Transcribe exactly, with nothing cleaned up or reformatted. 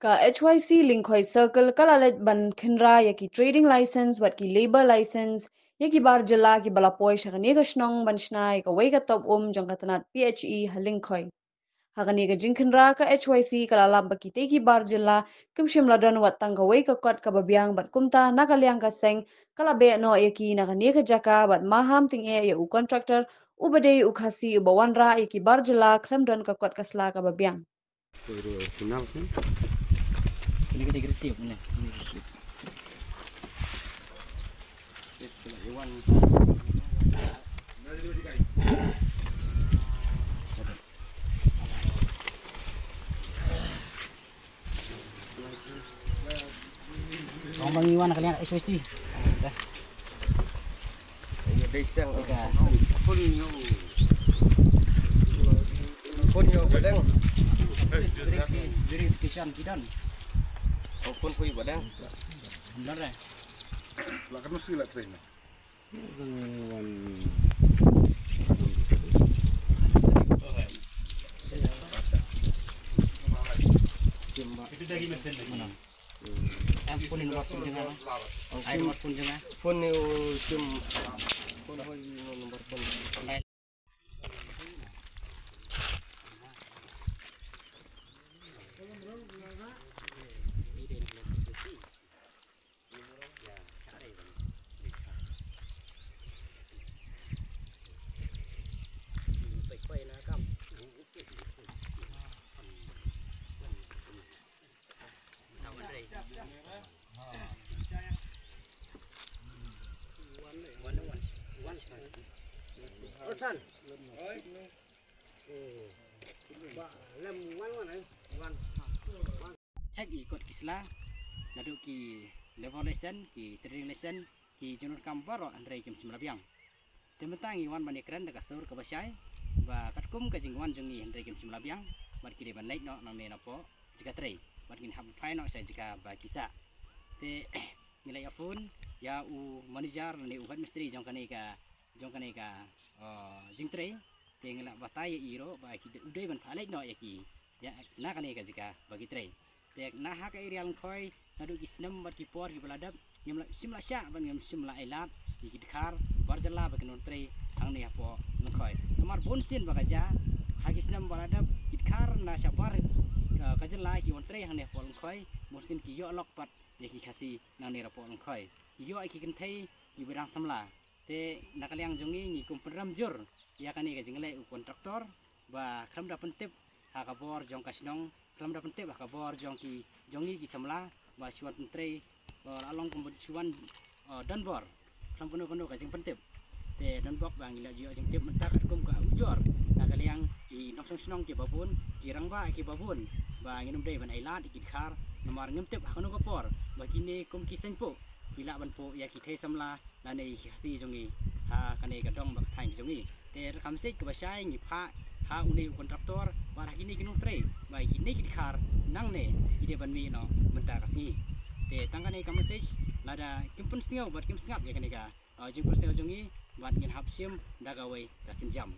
Ka H Y C Lyngkhoi Circle ka la leit ban khynra ïa ki trading license bad ki labour license ïa ki bar jylla kiba la poi sha kane ka shnong ban shna ïa kawei ka top um jong ka tnat P H E ha Lyngkhoi. Ha kane ka jingkhynra ka H Y C ka la lap ba kitei ki bar jylla kim shym la don wat tang kawei ka kot kaba biang bad kumta na ka liang ka seng ka la beh noh ïa ki na kane ka jaka bad maham tyngeh ïa u contractor uba dei u Khasi uba wanrah ïa ki bar jylla khlem don ka kot ka sla kaba biang. Ong ba ngi wan ka liang H Y C. Dei seng. Phone ïoh. Phone ïoh ba dang. Verification ki don. Oh, phone pui ba dang. Benar deh. La kan mesti la train. Em, phone ni nomor phone jong nga. Ai, nomor phone jong nga. Phone ni u sim. Phone hoi ni nomor phone. Check ïa kot ki sla, naduh ki labour license, ki trading license, ki jingdonkam baroh hynrei kim shym la biang. Te mynta ngi wan ban ïakren da ka sur kaba shai ba katkum ka jingwan jong ngi hynrei kim shym la biang, bad ki dei ban leit noh nangne napoh jaka trei bad ngin hap phai noh sha jaka ba ki sah. Te ngi la ïa phone ïa u manager ne u head mistri jong kane ka, jong kane ka, uh, jingtrei. Te ngi la batai ïa i ruh ba ki dei, u dei ban phah leit noh ïa ki ïa na kane ka jaka ba ki trei. Te na ha ka area Lyngkhoi naduh ki snem bad ki por kiba la dep ngim la, shym la shah bad ngim shym la ai lad ïa ki dkhar bar jylla ba kin wan trei hangne hapoh Lyngkhoi. Namar bun sien ba ka jia ha ki snem ba la dep ki dkhar na shabar ka, ka jylla ki wan trei hangne hapoh Lyngkhoi, bun sien ki ïoh lok pat ïa ki Khasi nangne hapoh Lyngkhoi. Ki ïoh ïa ki kynthei kiba dang samla. Te na ka liang jong ngi ngi kum pynrem jur ïa kane ka jingleh u contractor ba khlem da pyntip ha ka bor jong ka shnong, khlem da pyntip ha ka bor jong ki, jong ngi ki samla ba shu wan pyntrei, ba la long kum shu wan, uh, don bor khlem kano kano ka jingpyntip. Te don bok ba ngi la ju ïoh jingtip mynta katkum ka ujor na ka liang ki nongshong shnong kiba bun, ki rangbah kiba bun, ba ngin ym dei ban ai lad ïa ki dkhar namar ngim tip ha kano ka por ba kine kum ki seng puh ki lah ban puh ïa ki thei samla lane ki Khasi jong ngi ha kane ka dong bad ka thaiñ jong ngi. Te ka message kaba shai ngi phah ha une u contractor bad ha kine ki nongtrei ba kine ki dkhar nangne ki dei ban mih noh mynta ka sngi. Te tang kane ka message, lada kim pynsngew bad kim sngap ïa kane ka, uh, jingpynsngew jong ngi bad ngin hap shim da kawei ka sienjam.